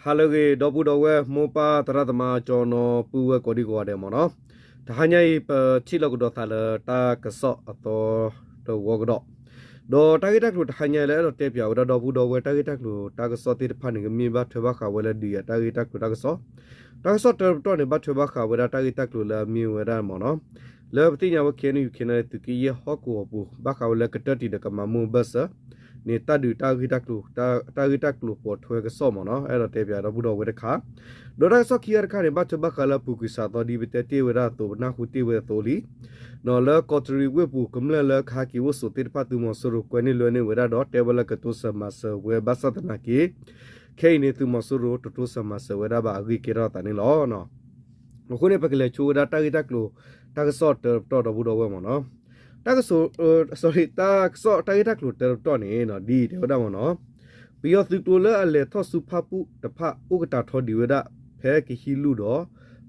ဟါလၢအဂ့ၤ ဒီပုၢ်ဒီဝဲၢ် မိၢ်ပၢ်သရၣ်သမါ ကၠီနီၤ ပုၢ်ဝဲၢ်ကိးဒံကိးဂၤဒဲးမ့ၢ်နီၤ, တဟါညါအံၤ ပထံၣ်လိာ်ကဒီးသးလၢတၢ်ကစီၣ်အသီတဝီကဒီး, ဒီးတၢ်ဂ့ၢ်တၢ်ကျိၤတဟါညါအံၤလၢအဲၣ်ဒိးတဲပၠးဝဲဒၣ်ဒီပုၢ်ဒီဝဲၢ် တၢ်ဂ့ၢ်တၢ်ကျိၤတၢ်ကစီၣ်သ့ၣ်တဖၣ်န့ၣ် ကမ့ၢ်ဘၣ်ထွဲဘၣ်ဃးဝဲလၢဒုးယၤတၢ်ဂ့ၢ်တၢ်ကျိၤတၢ်ကစီၣ်, တၢ်ကစီၣ်တၢတပတီၢ်န့ၣ် ဘၣ်ထွဲဘၣ်ဃးဝဲဒၣ်တၢ်ဂ့ၢ်တၢ်ကျိၤလၢအမ့ၢ်ဝဲဒၣ်မ့ၢ်နီၤ, လၢပသ့ၣ်ညါဝဲ KNU KNLA သုးက့ယဲၢ်ဟီၣ်ကဝီၤပူၤ ဘၣ်ဃးဝဲလၢကတၢၢ်တံာ်ဒီးကမၤမိၢ်ဘၢၣ်စၢၤ န့ၣ် တၢ်ဒုးတၢ်ဂ့ၢ်တၢ်ကျိၤ တၢ်ဂ့ၢ်တၢ်ကျိၤပိာ်ထွဲကစီၣ်မ့ၢ်နီၤ, အဲၣ်ဒိးတဲပၠးဒီပုၢ်ဒီဝဲၢ်တခါ, ဒီးတၢ်ကစီၣ်ခံဂၤတခါန့ၣ် ဘၣ်ထွဲဘၣ်ဃးလၢအပူၤကွံာ်စးသီ ဒ်ပတဲတ့ၢ်ဝဲဒၣ်အသိး ပနၢ်ဟူတ့ၢ်ဝဲအသိးလံ, လၢကီးတရံးဝ့ၢ်ပူၤ ကမျၢၢ်လၢကဟးက့ၤအိၣ်ဆိးသ့ၣ်တဖၣ် သုးမီၤစိရိၤကွဲန့ၢ်လွဲန့ၢ်ဝဲဒၣ်ဒီး တဲဝဲလၢကတိစၢၤမၤစၢၤဝဲဘၣ်ဆၣ်သနာ်က့ ခဲအံၤန့ၣ် သုးမီၤစိရိၤတတိစၢၤမၤစၢၤဝဲဒၣ်ဘၣ် အဂ့ၢ်ကဲထီၣ်အသးန့ၣ်လီၤ. အဃိန့ၣ် ပကလဲၤဆိဝဲဒၣ်တၢ်ဂ့ၢ်တၢ်ကျိၤ တၢ်ကစီၣ်တၢတပတီၢ်ဒီပုၢ်ဒီဝဲၢ်မ့ၢ်နီၤ, တၢ်ကစီၣ် တၢ်ကစီၣ်တၢ်ဂ့ၢ်တၢ်ကျိၤတၢတပတီၢ်န့ၣ် ဒ်အံၤတဲဝဲဒၣ်မ့ၢ်နီၤ, ပယီၤသုးကျိၤလၢအလဲၤထီၣ်ဆူဖၣ်ပူၣ်တဖၣ် အိၣ်ကတၢၢ်ထီဒံးဝဲဒၣ် ဖဲကဟံးလူၢ်ဒီး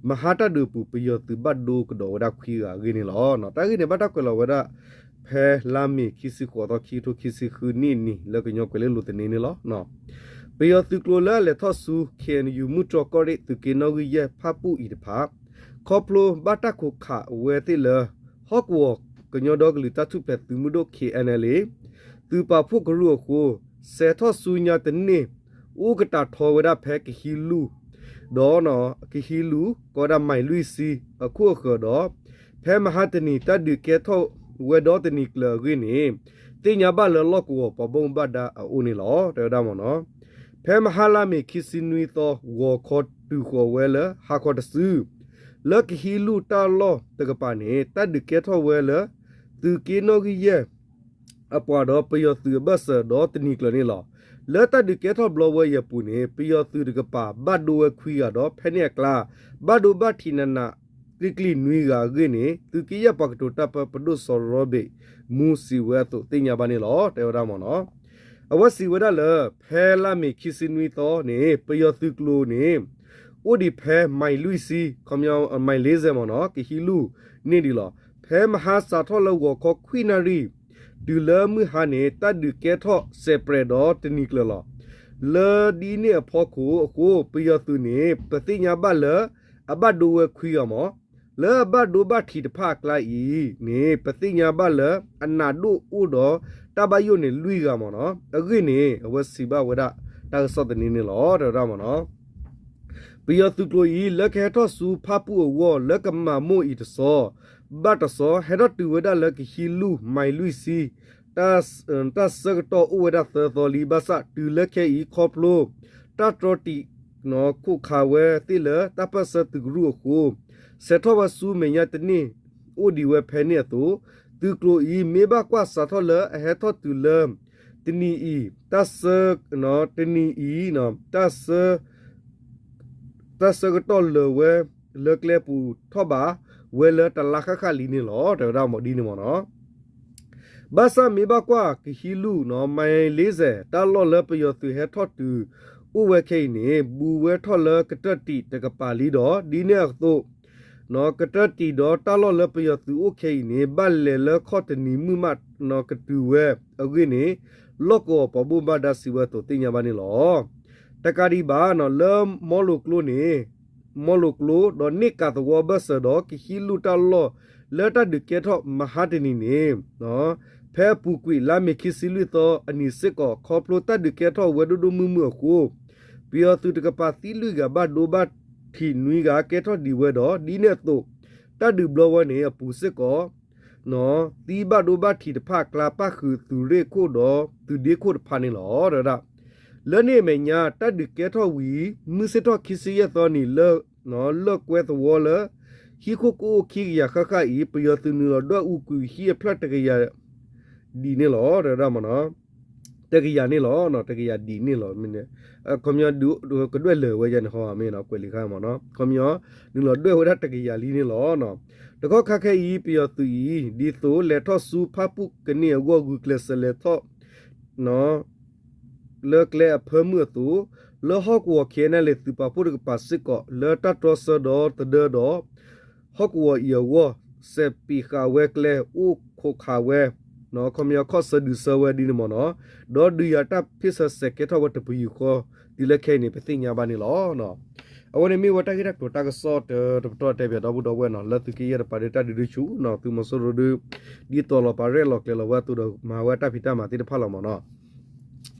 မဟါတၢ်ဒုးအပူၤ ပယီၤသုးဘၣ်ဒိကဒီးဝဲဒၣ်ခွံဂၤအဂ့ၢ်န့ၣ်လီၤ. တၢ်ဂ့ၢ်န့ၣ် ဘၣ်တၢ်ကွဲးလီၤဝဲဒၣ် ဖဲလါမ့ၤခံဆံဃိးသီ ခံကထိခံဆံဃုနံၣ်အနံၤ လၢကညီကွဲၤလ့လိၤသန့န့ၣ်လီၤ. ပယီၤသုးကျိၤလၢအလဲၤထီၣ်ဆူ KNU မုၢ်တြီၢ်ကီၢ်ရ့ၣ် သုးက့နီၣ်ဂံၢ်ယဲၢ်ဖၣ်ပူၣ်အံၤတဖၣ် ခီဖျိဘၣ်တၢ်ခိးခးဝဲသ့ၣ်လၢ ဟီၣ်ကဝီၤကညီဒီကလုာ်တၢ်ထူၣ်ဖျဲးသုးမုၢ်ဒိၣ် KNLA သုးပာ်ဖှိၣ်ကရူၢ်အဃိ စဲးထီၣ်ဆူညါတန့ၢ် အိၣ်ကတၢၢ်ထီဝဲဒၣ်ဖဲကဟံးလူၢ် ဒီး ကဟံးလူၢ် ကိးဝဲဒၣ် မံးလွံၢ်ဆံ အခိၣ်အဃၢၤဒီး ဖဲမဟါတနံၤ တၢ်ဒုးကဲထီၣ်ဝဲဒီတနံၤကျၢၤအဂ့ၢ်န့ၣ် သ့ၣ်ညါဘၣ်လၢလီၢ်ကဝီၤပှၤဘၣ်မူဘၣ်ဒါအအိၣ်န့ၣ်လီၤ တဲဝဲဒၣ်မ့ၢ်နီၤ. ဖဲမဟါလါမ့ၤခံဆံနွံသီ ဂီၤခီတုၤဃီၤဝဲလၢ ဟါခီတစု လၢကဟံးလူၢ်တၢ်လီၢ်တကပၤန့ၣ် တၢ်ဒုးကဲထီၣ်ဝဲလၢ သုးက့နီၣ်ဂံၢ်ယဲၢ် အပှၤဒီးပယီၤသုးအဘၢၣ်စၢၤဒီးတနံၤကျၢၤန့ၣ်လီၤ. လၢတၢ်ဒုးကဲထီၣ်ဘျီဝဲအံၤအပူၤန့ၣ် ပယီၤသုးတကပၤ ဘၣ်ဒိဝဲခွံဂၤဒီး ဖဲန့ၣ်အကျါ ဘၣ်ဒိဘၣ်ထံးနးနး ကျံၤကျံၤနွံဂၤအဂ့ၢ်န့ၣ် သုးက့ယဲၢ်ပှၤကတိၤတၢ်ပၢ ပဒိၣ်စီၤရီဘ့း မူစံးဝဲအသိးသ့ၣ်ညါဘၣ်န့ၣ်လီၤ တဲဝဲဒၣ်မ့ၢ်နီၤ. အဝဲစံးဝဲဒၣ်လၢ ဖဲလါမ့ၤခံဆံနွံသီန့ၣ် ပယီၤသုးကျိၤန့ၣ် အိၣ်ဒံးဖဲ မံးလွံၢ်ဆံ မံးလေးဆယ်မ့ၢ်နီၤ ကဟံးလူၢ်န့ၢ်ဒံးလီၤ. ဖဲမဟါစးထီၣ်လၢဂီၤခီခွံနၣ်ရံၣ် တုၤလၢမုၢ်ဟါန့ၣ် တၢ်ဒုးကဲထီၣ်စဲးပြဲးဒီးတနံၤကျၢၤလီၤ. လၢဒ်န့ၣ်အဖီခိၣ်အဃိ ပယီၤသုးန့ၣ် ပသ့ၣ်ညါဘၣ်လၢ အဘၣ်ဒိဝဲခွံဂၤမ့ၢ် လၢအဘၣ်ဒိဘၣ်ထံးတဖၣ်အကျါအံၤန့ၣ် ပသ့ၣ်ညါဘၣ်လၢအနးဒိၣ်အိၣ်ဒီးတၢ်ဘၣ်ယိၣ်န့ၣ်လွံၢ်ဂၤမ့ၢ်နီၤ. အဂ့ၢ်န့ၣ် အဝဲစံးဘၣ်ဝဲဒၣ်တၢ်ကစီၣ်သန့န့ၣ်လီၤ တဲဝဲဒၣ်မ့ၢ်နီၤ. ပယီၤသုးကျိၤအံၤ လၢကဟဲထီၣ်ဆူဖၣ်ပူၣ်အဂီၢ် လၢကမၤမိၢ်အံၤတစီၤ ဘၣ်တစီၤ ဟဲထီၣ်တုၤဝဲဒၣ်လၢကဟံးလူၢ် မံးလွံၢ်ဆံ တၢ်ဆၢကတီၢ်အိၣ်ဝဲဒၣ်သၢသီလံ ဘၣ်ဆၣ်တုၤလၢခဲအံၤခီဖျိ တၢ်တြီတံာ် ခိးခးဝဲသ့ၣ်လၢတၢ်ပၢၢ်ဆၢသုးကရူၢ်အဃိ စဲးထီၣ်ဝဲဆူမဲာ်ညါတန့ၢ် အိၣ်ဒံးဝဲဖဲန့ၣ်အသိး သုးကျိၤအံၤမ့ၢ်ဘၣ်ကွၢ်စးထီၣ်လၢအဟဲထီၣ်တုၤလၢ တနံၤအံၤ တၢ်ဆၢ တနံၤအံၤ တၢ်ဆၢ တၢ်ဆၢကတီၢ်လၢာ်ဝဲ လၢကျဲပူၤထီၣ်ဘးဝဲလၢတလါဃၣ်ဃၣ်လံန့ၣ်လီၤ တဲဝဲဒၣ်မ့ၢ်ဒ်န့ၣ်မ့ၢ်နီၤ. ဘၣ်ဆၣ်မ့ၢ်ဘၣ်ကွၢ်ကဟံးလူၢ် မံးလေးဆယ် တၢ်လီၢ်လၢပယီၤသုးဟဲထီၣ်တုၤအိၣ်ဝဲခဲအံၤန့ၣ် ဘူးဝဲထီၣ်လၢကတၢၢ်တံာ်တကပၤလံဒီး ဒ်န့ၣ်အသိး ကတၢၢ်တံာ်ဒီးတၢ်လီၢ်လၢပယီၤသုးအိၣ်ခဲအံၤန့ၣ် ဘၣ်လဲၤလၢခီၣ်တနံၤမုၢ်မး ကတုၤဝဲအဂ့ၢ်န့ၣ် လီၢ်ကဝီၤပှၤဘၣ်မူဘၣ်ဒါစံးဝဲအသိးသ့ၣ်ညါဘၣ်န့ၣ်လီၤ. တကးဒံးဘၣ် လၢမီလိၤကျိန့ၣ် မီလိၤကျိဒီးန့ၢ်ကးသဝီဘၢၣ်စၢၤဒီးကဟံးလူၢ်တၢ်လီၢ်လၢတၢ်ဒုးကဲထီၣ်မဟါတနံၤန့ၣ် ဖဲအပူၤကွံာ်လါမ့ၤခံဆံလွံၢ်သီအနံၤစ့ၢ်ကီး ခီဖျိတၢ်ဒုးကဲထီၣ်ဝဲဒိၣ်ဒိၣ်မုၢ်မုၢ်အဃိ ပယီၤသုးတကပၤသံလွံၢ်ဂၤ ဘၣ်ဒိဘၣ်ထံးနွံဂၤကဲထီၣ်ဒံးဝဲဒီး ဒ်န့ၣ်အသိး တၢ်ဒုးဘျီဝဲန့ၣ်အပူၤစ့ၢ်ကီး သံဘၣ်ဒိဘၣ်ထံးတဖၣ်အကျါ ပၣ်ဃုာ်သုးရ့ၣ်ခိၣ်ဒီးသုးဒ့ခိၣ်တဖၣ်န့ၣ်လီၤ တဲဝဲဒၣ်. လၢန့ၣ်အမဲာ်ညါ တၢ်ဒုးကဲထီၣ်ဝံၤ မုၢ်ဆ့ၣ်ထီၣ်ခံဆံယဲၢ်သီနံၤလၢ လၢၢ်ကွဲသဝီလၢ ဟံၣ်ခိၣ်ကအိၣ်ခံကယၤဃၣ်ဃၣ်အံၤ ပယီၤသုးနုာ်လီၤဒွဲၣ်အူကွံာ်ဟံၣ်အဖျၢၣ်တကယၤ ဒံးန့ၣ်လီၤ တဲဝဲဒၣ်မ့ၢ်နီၤ. တကယၤန့ၣ်လီၤ တကယၤဒံးန့ၣ်လီၤ မ့ၢ်န့ၣ် ခီပညီ ကဒွဲၣ်လၢာ်ဝဲယၤန့ၣ်ဟီမ့ၢ်နီၤ ကွဲးလံာ်ခါမ့ၢ်နီၤ ခီပညီ နုာ်လီၤဒွဲၣ်ဝဲဒၣ်တကယၤလံန့ၣ်လီၤ. တကီၢ်ခါခဲအံၤ ပယီၤသုးအံၤ ဒ်သိးလဲၤထီၣ်ဆူဖၣ်ပူၣ်ကန့ၢ်အဂီၢ် ဂုာ်ကျဲးစၢးလဲၤထီၣ် လၢကျဲအဖၢမုၢ်အသိး လၢဟီၣ်ကဝီၤ KNLA သုးပာ်ဖှိၣ်တကပၤစ့ၢ်ကီး လၢတၢ်တြီဆၢဒီသဒၢဒီး ဟီၣ်ကဝီၤအံၤအဂီၢ် စဲးပံးဃာ်ဝဲကျဲ အိၣ်ခိးခးဝဲ ခီပညီခီၣ်ဆၢဒုးဆၢဝဲဒ်န့ၣ်မ့ၢ်နီၤ, ဒီးဒုးယၤတၢ်ဖ့ၣ်ဆၢစဲးကဲထီၣ်ဝဲတပယူာ်ဃီ တုၤလၢခဲအံၤန့ၣ် ပသ့ၣ်ညါဘၣ်န့ၣ်လီၤ. အဝဲန့ၣ်မ့ၢ်ဝဲတၢ်ဂ့ၢ်တၢ်ကျိၤတၢ်ကစီၣ်တပတီၢ်တဲပၠးဒီပုၢ်ဒီဝဲၢ်နီၤ, လၢသုးက့ယဲၢ်တပၤဒီးတၢ်ဒုးဒုးဆူၣ်နီၤ, သုးမီၤစိရိၤဒုး ဒ်သိးလီၤပာ်ရဲၣ်လီၤကျဲၤလီၤဝဲအသိးဒီး မၤဝဲတၢ်ဖံးတၢ်မၤသ့ၣ်တဖၣ်လီၤမ့ၢ်နီၤ.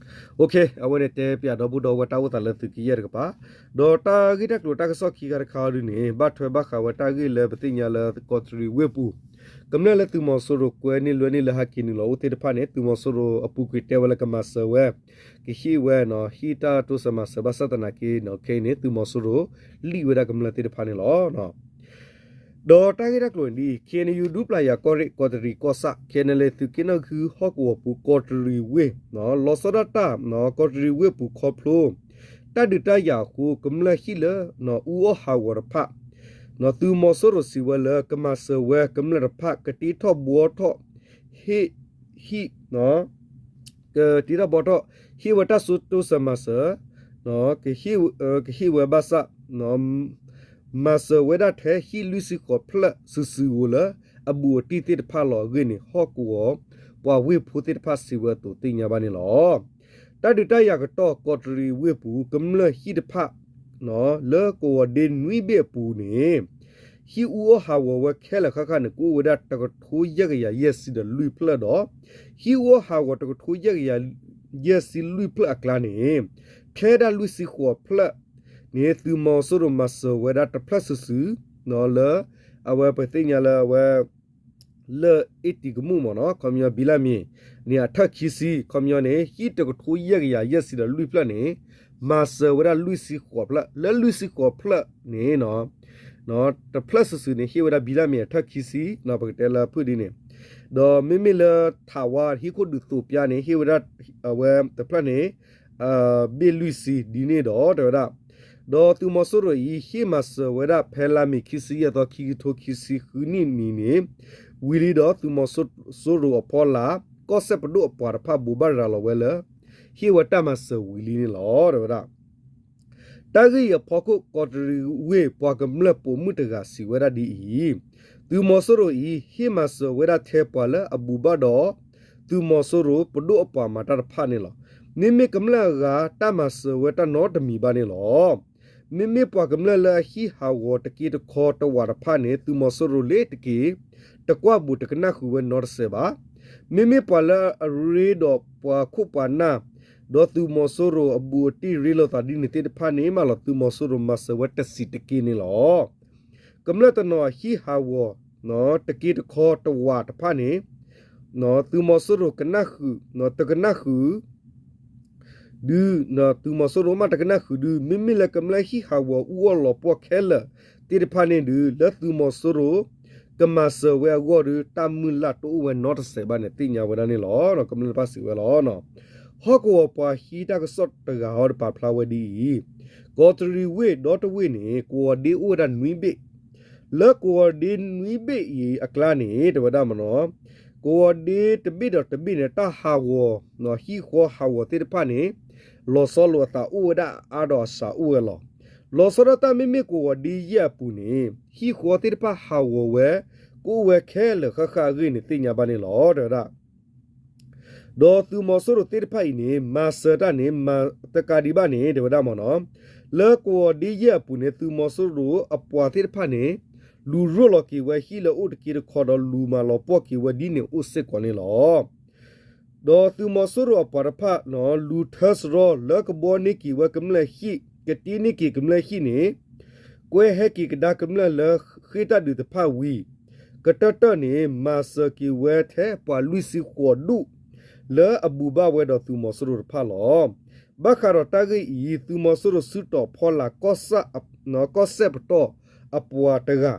အဝဲန့ၣ်တဲပၠးဒီပုၢ်ဒီဝဲၢ်တၢ်အိၣ်သးလၢသုးက့ယဲၢ်တကပၤ, ဒီးတၢ်ဂ့ၢ်တၢ်ကျိၤတၢ်ကစီၣ်ခံခါတခါအံၤဒုးန့ၣ် ဘၣ်ထွဲဘၣ်ဃးဝဲတၢ်ဂ့ၢ်လၢပသ့ၣ်ညါလၢကီးတရံးဝ့ၢ်ပူၤ, ကမျၢၢ်လၢသုးမီၤစိရိၤကွဲန့ၢ်လွဲန့ၢ်လၢဟးက့ၤနုာ်လီၤအိၣ်သ့ၣ်တဖၣ်န့ၣ် သုးမီၤစိရိၤအပူၤကွံာ်တဲဝဲလၢကမၤစၢၤဝဲ, ကဟ့ၣ်ဝဲနီၤ, ဟ့ၣ်တၢ်တိစၢၤမၤစၢၤဘၣ်ဆၣ်သနာ်က့နီၤ, ခဲအံၤန့ၣ် သုးမီၤစိရိၤလံၣ်ဝဲဒၣ်ကမျၢၢ်သ့ၣ်တဖၣ်န့ၣ်လီၤ. ဒီးတၢ်ဂ့ၢ်တၢ်ကျိၤန့ၣ်ဒ်အံၤ, ခ့ၣ်အဲၣ်ယူၣ် ဒူပျၢ်ယၤကီၢ်ရ့ၣ် ကီးတရံးကီၢ်ဆၣ် ခဲအံၤန့ၣ်လၢသုးက့နီၣ်ဂံၢ်ဟီၣ်ကဝီၤပူၤ ကီးတရံးဝ့ၢ်, လီၤဆီဒၣ်တၢ် ကီးတရံးဝ့ၢ်ပူၤခီဖျိ တၢ်ဒုးတၢ်ယၤအဃိ ကမျၢၢ်ဟံၣ်လၢ အူအီၣ်ဟးဂီၤတဖၣ် သုးမီၤစိရိၤစံးဝဲလၢ ကမၤစၢၤဝဲကမျၢၢ်တဖၣ် ကတ့ထီၣ်ဘှီထီၣ် ဟ့ၣ် ဟံၣ် ကတ့ထီၣ်ဘှီထီၣ် ဟ့ၣ်ဝဲတၢ်တိစၢၤမၤစၢၤ ကဟ့ၣ်ဝဲဘၣ်ဆၣ် မၤစၢၤဝဲဒၣ်ထဲဟံၣ်လွံၢ်ဆံဃိးဖျၢၣ်စုာ်စုာ်ဧိၤလၢ အဘူးအတံၢ်သ့ၣ်တဖၣ်လီၤအဂ့ၢ်န့ၣ် ဟီၣ်ကဝီၤပှၤဝ့ၢ်ဖိသ့ၣ်တဖၣ်စံးဝဲအသိးသ့ၣ်ညါဘၣ်န့ၣ်လီၤ. တၢ်ဒုးတၢ်ယၤကတီၢ် ကီးတရံးဝ့ၢ်ပူၤ ကမျၢၢ်ဟံၣ်တဖၣ် လၢကဝီၤဒ့နွံဘ့ၣ်အပူၤန့ၣ် ဟံၣ်အူအီၣ်ဟးဂီၤဝဲခဲလၢာ်ဃၣ်ဃၣ်န့ၣ် ကအိၣ်ဝဲဒၣ်တကထိယဲၢ်ကယၤယဲၢ်ဆံဒီးလွံၢ်ဖျၢၣ်ဒီး ဟံၣ်အူအီၣ်ဟးဂီၤတကထိယဲၢ်ကယၤယဲၢ်ဆံလွံၢ်ဖျၢၣ်အကျါန့ၣ် ထဲဒၣ်လွံၢ်ဆံဃိးဖျၢၣ်န့ၣ် သုးမီၤစိရိၤမၤစၢၤဝဲဒၣ်တဖျၢၣ်စုာ်စုာ် လၢ အဝဲပသ့ၣ်ညါလၢအဝဲ လၢအ့ၣ်တံၤကမူၣ်မ့ၢ်နီၤ ခီပညီဘံလၢမ့ၤန့ၣ် အထၢၣ်ခံဆံ ခီပညီန့ၣ် ဟံၣ်တကထိယဲၢ်ကယၤယဲၢ်ဆံဒီးလွံၢ်ဖျၢၣ်န့ၣ် မၤစၢၤဝဲဒၣ်လွံၢ်ဆံဃိးဖျၢၣ် လၢလွံၢ်ဆံဃိးဖျၢၣ်န့ၣ် တဖျၢၣ်စုာ်စုာ်န့ၣ် ဟ့ၣ်ဝဲဒၣ်ဘံလၢမ့ၤအထၢၣ်ခံဆံ ပကတဲလၢဖုၣ်ဒ်န့ၣ် ဒီးမ့မ့ၢ်လၢထးဝါဟံၣ်ခိၣ်ဒုးသိးပျါန့ၣ် ဟ့ၣ်ဝဲဒၣ်အဝဲတဖျၢၣ်န့ၣ် ဘ့ၣ်လွံၢ်ဆံဒ်န့ၣ်ဒီး တဲဝဲဒၣ် ဒီးသုးမီၤစိရိၤအံၤ ဟ့ၣ်မၤစၢၤဝဲဒၣ်ဖဲလါမ့ၤခံဆံယဲၢ်သီ ခံကထိခံဆံဃုနံၣ်နံၤန့ၣ် ဝံၤလံဒီးသုးမီၤစိရိၤအဖီလာ် ကီၢ်စဲၣ်ပဒိၣ်အပှၤတဖၣ်ဘိးဘၣ်ရၤလီၤဝဲလၢ ဟ့ၣ်ဝဲတၢ်မၤစၢၤဝံၤလံန့ၣ်လီၤ တဲဝဲဒၣ် တၢ်ဂ့ၢ်အံၤအဖီခိၣ် ကီးတရံးဝ့ၢ်ပှၤကမျၢၢ်ပိာ်မုၣ်တဂၤစံးဝဲဒၣ်ဒ်အံၤ, သုးမီၤစိရိၤအံၤ ဟ့ၣ်မၤစၢၤဝဲဒၣ်ထဲပှၤလၢအဘူးဘၣ်ဒီး သုးမီၤစိရိၤပဒိၣ်အပှၤမၤတၢ်တဖၣ်န့ၣ်လီၤ. မ့မ့ၢ်ကမျၢၢ်အဂၤ တၢ်မၤစၢၤဝဲတၢ်နီတမံၤဘၣ်န့ၣ်လီၤ. မ့မ့ၢ်ပှၤကမျၢၢ်လၢအဟံၣ်ဟးဂီၤတက့တခီတဝးတဖၣ်န့ၣ် သုးမီၤစိရိၤလ့ၤတက့ၢ် တကွၢ်ဘူးတကနၣ်ဃုာ်ဝဲနီတစဲးဘၣ်. မ့မ့ၢ်ပှၤလၢအရ့ဒီးပှၤခိၣ်ပှၤနၢ် ဒီးသုးမီၤစိရိၤအဘူးအတံၢ်ရ့လိာ်သးဒ်န့ၣ်သ့ၣ်တဖၣ်န့ၣ် မးလီၤသုးမီၤစိရိၤမၤစၢၤဝဲတစဲးတက့ၢ်န့ၣ်လီၤ. ကမျၢၢ်တနီၤအဟံၣ်ဟးဂီၤ တက့တခီတဝးတဖၣ်န့ၣ် သုးမီၤစိရိၤကနၣ်ဃုာ် တကနၣ်ဃုာ် ဒုး သုးမီၤစိရိၤမးတကနၣ်ဃုာ်ဒုး မ့မ့ၢ်လၢကမျၢၢ်ဟံၣ်ဟးဂီၤအူအီၣ်လီၤပှီၢ်ခဲလၢာ်သ့ၣ်တဖၣ်န့ၣ်ဒုး လၢသုးမီၤစိရိၤ ကမၤစၢၤဝဲအဂီၢ်ဒီး တၢ်မုၢ်လၢ်တအိၣ်ဝဲနီတစဲးဘၣ်န့ၣ် သ့ၣ်ညါဝဲဒၣ်န့ၣ်လီၤ. ကမျၢၢ်တဖၣ်စံးဝဲလီၤ. ဟီၣ်ကဝီၤပှၤဟံးတၢ်ကစီၣ်တဂၤဟီဒီးပာ်ဖျါဝဲဒ်အံၤ, ကီးတရံးဝ့ၢ်ဒီတဝ့ၢ်န့ၣ် ကဝီၤဒ့အိၣ်ဝဲဒၣ်နွံဘ့ၣ် လၢကဝီၤဒ့နွံဘ့ၣ်အံၤအကျါန့ၣ် တဲဝဲဒၣ်မ့ၢ်နီၤ, ကဝီၤဒ့တဘ့ၣ်ဒီးတဘ့ၣ်န့ၣ် တၢ်ဟးဂီၤ ဟံၣ်ဃီဟးဂီၤသ့ၣ်တဖၣ်န့ၣ် လီၤဆီလိာ်အသးအိၣ်ဝဲဒၣ်အါဒီးအစှၤအိၣ်ဝဲလီၤ. လီၤဆီဒၣ်တၢ်မ့မ့ၢ်ကဝီၤဒ့ယဲၢ်အပူၤန့ၣ် ဟံၣ်ဃီသ့ၣ်တဖၣ်ဟးဂီၤဝဲ ကအိၣ်ဝဲခဲလၢာ်ဃၣ်ဃၣ်အဂ့ၢ်န့ၣ် သ့ၣ်ညါဘၣ်န့ၣ်လီၤ တဲဝဲဒၣ် ဒီးသုးမီၤစိရိၤသ့ၣ်တဖၣ်အံၤန့ၣ် မၤစၢၤတၢ်န့ၣ် မၤတကးဒံးဘၣ်န့ၣ် တဲဝဲဒၣ်မ့ၢ်နီၤ, လၢကဝီၤဒ့ယဲၢ်အပူၤန့ၣ် သုးမီၤစိရိၤအပှၤသ့ၣ်တဖၣ်န့ၣ် လူၤရိၣ်လီၤက့ၤဝဲဟံၣ်လၢအိၣ်တက့တခီဒီး လူၤမၤလီၤပှီၢ်က့ၤဝဲဒ်န့ၣ်အိၣ်စ့ၢ်ကီးန့ၣ်လီၤ. ဒီးသုးမီၤစိရိၤအပှၤတဖၣ် လူၤထၢစရီလၢကဘှီန့ၢ်က့ၤဝဲကမျၢၢ်ဟံၣ် ကတ့န့ၢ်က့ၤကမျၢၢ်ဟံၣ်န့ၣ် ကွဲဟဲက့ၤကဒါကမျၢၢ်လၢဃ့ၢ်တၢ်ဒုးတဖၣ်ဝံၤ ကတၢၢ်တၢၢ်န့ၣ် မၤစၢၤက့ၤဝဲထဲပှၤလွံၢ်ဆံဃိးဒူၣ် လၢအဘူးဘၣ်ဝဲဒီးသုးမီၤစိရိၤတဖၣ်လီၤ. ဘၣ်ဃးဒီးတၢ်ဂ့ၢ်အံၤ သုးမီၤစိရိၤစုတီၤဖီလာ် ကီၢ်စဲၣ်ပတီၢ်အပှၤတဂၤ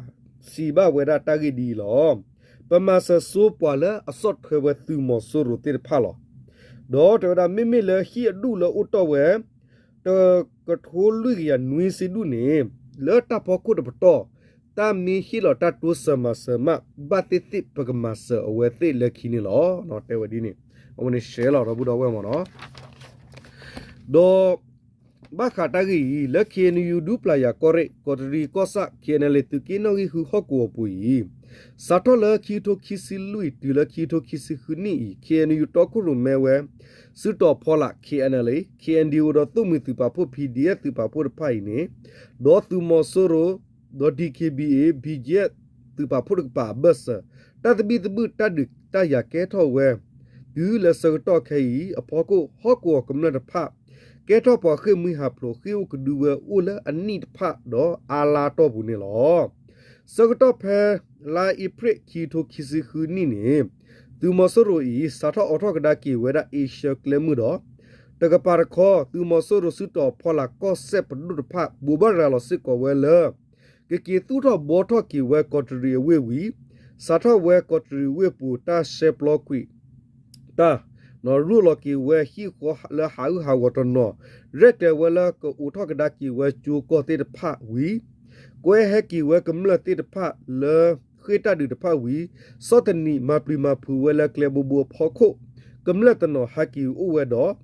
စံးဘၣ်ဝဲဒၣ်တၢ်ဂ့ၢ်ဒ်အံၤလီၤ. ပမၤစၢၤဆိပှၤလၢအဆီၣ်ထွဲဝဲသုးမီၤစိရိၤသ့ၣ်တဖၣ်လီၤ. ဒီးတဲဝဲဒၣ် မ့မ့ၢ်လၢဟံၣ်အဒူၣ်လၢအိၣ်တီၢ်ဝဲ တကထိလွံၢ်ကယၤနွံဆံဒူၣ်န့ၣ် လၢတၢ်ဖီခိၣ်တပတီၢ် တၢ်မ့ၢ်ဟ့ၣ်လီၤတၢ်တိစၢၤမၤစၢၤမး ဘၣ်သ့ၣ်သ့ၣ်ပကမၤစၢၤအဝဲသ့ၣ်လၢခံန့ၣ်လီၤ. တဲဝဲဒ်န့ၣ် အဝဲန့ၣ်ရှဲလီၤဒီပုၢ်ဒီဝဲၢ်မ့ၢ်နီၤ ဒီး တၢ် ဘၣ်ဃးတၢ်ဂ့ၢ်အံၤ လၢ ခ့ၣ်အဲၣ်ယူၣ် ဒူပျၢ်ယၤကီၢ်ရ့ၣ် ကီးတရံးကီၢ်ဆၣ် ခ့ၣ်အဲၣ်ယူၣ် သုးက့နီၣ်ဂံၢ်ဃုဟီၣ်ကဝီၤပူၤအံၤ စးထီၣ်လၢခံကထိခံဆံလွံၢ် တုၤလၢခံကထိခံဆံဃုနံၣ်အံၤ ခ့ၣ်အဲၣ်ယူၣ် တီခိၣ်ရိၣ်မဲဝဲ စုတီၤဖီလာ် ခ့ၣ်အဲၣ်ယူၣ် ခ့ၣ်အဲၣ်ယူၣ် ဒီးသိၣ်မှံၤသုးပာ်ဖှိၣ် ပီၣ်ဒီအ့ၣ် သုးပာ်ဖှိၣ်တဖၣ်အံၤန့ၣ် ဒီးသုးမီၤစိရိၤ ဒီး ဒီက့ဘံအ့ၣ် ဘံကၠ့ သုးပာ်ဖှိၣ်တကပၤအဘၢၣ်စၢၤ တၢ်သဘံၣ်သဘုၣ်တၢ်ဒုးတၢ်ယၤကဲထီၣ်ဝဲ တုၤလၢဆၢကတီၢ်ခဲအံၤအဖီခိၣ် ဟီၣ်ကဝီၤကမျၢၢ်တဖၣ် ကဲထီၣ်ပှၤဃ့ၢ်မှံဟးဖျိး ဃ့ၢ်အိၣ်ကဒုဝဲအိၣ်လၢအနံၣ်တဖၣ်ဒီးအါလါတီၢ်ပူၤန့ၣ်လီၤ. ဆၢကတီၢ်ဖဲ လါအ့ဖြ့ၣ် ခံကထိခံဆံဃုနံၣ်န့ၣ် သုးမီၤစိရိၤအံၤ စးထီၣ်အိးထီၣ်ကဒါက့ၤဝဲဒၣ်အ့ရှၢၣ်ကျဲမုၢ်ဒီး တကပၤတခီ သုးမီၤစိရိၤစုတီၤဖီလာ်ကီၢ်စဲၣ်ပဒိၣ်တဖၣ် ဘိးဘၣ်ရၤလီၤစ့ၢ်ကီးဝဲလၢ ကက့ၤသူၣ်ထီၣ်ဘှီထီၣ်က့ၤဝဲကီးတရံးအဝ့ၢ်ဝံၤ စးထီၣ်ဝဲကီးတရံးဝ့ၢ်ပူၤတၢ်ရှဲပျီကွံာ် တၢ် ရိၣ်လီၤက့ၤဝဲဟံၣ်ဃီလၢဟးဂူာ်ဟးဂီၤတနီၤ ရဲၣ်ကျဲၤဝဲလၢကအိးထီၣ်ကဒါက့ၤဝဲကၠိကီၢ်သ့ၣ်တဖၣ်ဝံၤ ကွဲဟဲက့ၤဝဲကမျၢၢ်သ့ၣ်တဖၣ်လၢ ဃ့ၢ်တၢ်ဒုးတဖၣ်ဝံၤ ဆီၣ်သနံးမၤပျံၤမၤဖုးဝဲလၢကျဲဘိဘိအဖီခိၣ် ကမျၢၢ်တနီၤဟဲက့ၤအိၣ်ဝဲဒီး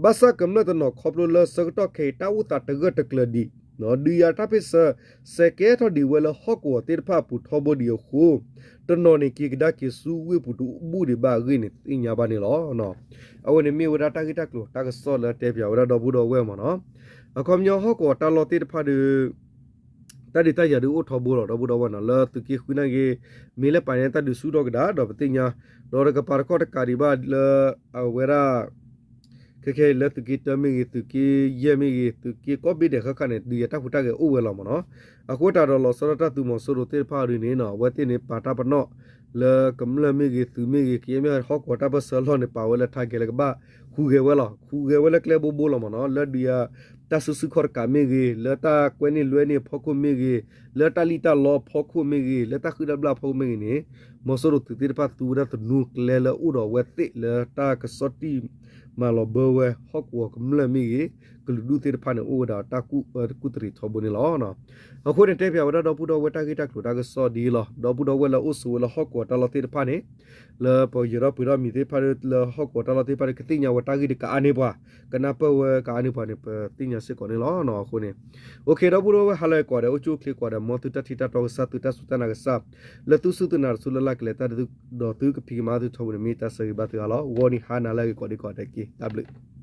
ဘၣ်ဆၣ်ကမျၢၢ်တနီၤခီဖျိလၢဆၢကတီၢ်ခဲအံၤတၢ်အိၣ်သးတဂၢၢ်တကျၢၤဒံး ဒုးယၤတၢ်ဖ့ၣ်ဆၢ စဲးကဲထီၣ်ဒံးဝဲလၢဟီၣ်ကဝီၤသ့ၣ်တဖၣ်အပူၤထီဘိဒံးအဃိ တနီၤန့ၣ်က့ၤကဒါက့ၤဆူဝ့ၢ်ပူၤတဘူၣ်ဒံးဘၣ်အဂ့ၢ်န့ၣ် သ့ၣ်ညါဘၣ်န့ၣ်လီၤ. အဝဲန့ၣ်မ့ၢ်ဝဲဒၣ်တၢ်ဂ့ၢ်တၢ်ကျိၤတၢ်ကစီၣ်လၢတဲပၠးဝဲဒၣ်ဒီပုၢ်ဒီဝဲၢ်မ့ၢ်နီၤ. အခီပညီဟီၣ်ကဝီၤတၢ်လီၢ်သ့ၣ်တဖၣ်ဒီး တၢ်ဒုးတၢ်ယၤဒုးအိၣ်ထီဘိလီၤ ဒီပုၢ်ဒီဝဲၢ်နီၤ လၢသုးက့ဃုနၣ်ဂ့ၤ မ့ၢ်လၢပာ်န့ၣ်တၢ်ဒုးဆူၣ်ထီၣ်ကဒါဒီးပသ့ၣ်ညါ ဒီးတကပၤတခီတကးဒံးဘၣ်လၢ အဝဲဒၣ် ခဲခဲအံၤလၢသုးက့တၢမ့ၢ်ဂ့ၤ သုးက့ယဲၢ်မ့ၢ်ဂ့ၤ သုးက့ကိးဘ့ၣ်ဒဲးဃၣ်ဃၣ်န့ၣ် ဒုးယၤတၢ်ဟူးတၢ်ဂဲၤအိၣ်ဝဲလီၤမ့ၢ်နီၤ. အဃိသတးဒီးလီၤဆီဒၣ်တၢ်သုးမီၤစိရိၤသ့ၣ်တဖၣ်ဒုးန့ၣ်နီၤ အဝဲသ့ၣ်န့ၣ်ပာ်တၢ်ပနီၣ် လၢကမျၢၢ်မ့ၢ်ဂ့ၤ သုးမ့ၢ်ဂ့ၤ ကယဲၢ်မ့ၢ်ဟီၣ်ကဝီၤတၢ်ပၢၢ်ဆၢအလီၢ်န့ၣ် ပာ်ဝဲလၢ target လၢကဘၣ်ဟူးဂဲၤဝဲလီၤ. ဟူးဂဲၤဝဲလၢကျဲဘိဘိလီၤမ့ၢ်နီၤ လၢဒုးယၤတၢ်စုဆူၣ်ခီၣ်တကးမ့ၢ်ဂ့ၤ လၢတၢ်ကွဲန့ၢ်လွဲန့ၢ်အဖီခိၣ်မ့ၢ်ဂ့ၤ လၢတၢ်လံၣ်တၢ်လီအဖီခိၣ်မ့ၢ်ဂ့ၤ လၢတၢ်ဃံတၢ်ဘျၣ်အဖီခိၣ်မ့ၢ်ဂ့ၤန့ၣ် မီၤစိရိၤသုးသ့ၣ်တဖၣ်သူဝဲဒၣ်သနူကျဲလၢအိၣ်ဒီးအဝဲသ့ၣ်လၢတၢ်ကစီၣ်တံၢ်မၤလီၤဘၢဝဲဟီၣ်ကဝီၤကမျၢၢ်မ့ၢ်ဂ့ၤ ကလုာ်ဒူၣ်သ့ၣ်တဖၣ်န့ၣ် အိၣ်ဝဲဒၣ်တၢ်ကူၣ်သရံးထီဘိန့ၣ်လီၤ. အဃိန့ၣ် တဲပၠးဝဲဒၣ်ဒီပုၢ်ဒီဝဲၢ်တၢ်ဂ့ၢ်တၢ်ကျိၤတၢ်ကစီၣ်ဒ်အံၤလီၤ. ဒီပုၢ်ဒီဝဲၢ်လၢအအိၣ်ဆိးဝဲလၢဟီၣ်ကဝီၤတၢ်လီၢ်သ့ၣ်တဖၣ်န့ၣ် လၢပယၢၤထီၣ်ပှဲၤထီၣ်မံၤသ့ၣ်တဖၣ်လၢဟီၣ်ကဝီၤတၢ်လီၢ်သ့ၣ်တဖၣ်ဒီး ကသ့ၣ်ညါဝဲတၢ်ဂ့ၢ်တကးအါန့ၢ်ပှၤ ကနၢ်ပၢၢ်ဝဲကးအါန့ၢ်ပှၤန့ၣ် ပသ့ၣ်ညါစ့ၢ်ကီးန့ၣ်လီၤ. အဃိန့ၣ် အိၣ်ခ့ ဒီပုၢ်ဒီဝဲၢ် ဟါလၢအဂ့ၤကိးဂၤဒဲး အိၣ်ဆူၣ်အိၣ်ချ့ကိးဂၤဒဲး မ်သုတၢ်ထံၣ်တၢ်တီကစၢ် သုတၢ်စူၢ်တၢ်နာ်ကစၢ် လၢသုစူၢ်သုနာ်တစူၢ်လၢ်လၢ်ကလဲၤတၢ်ဒီးသုကဖံးကမၤသုထီဘိန့ၣ် မ့ၢ်တၢ်ဆၢဂ့ၤဘၣ်သုဂၤလီၤ. ဂီၤနံၤဟါနၤလၢအဂ့ၤကိးဂၤဒဲးတက့ၢ်. တၢ်ဘျုး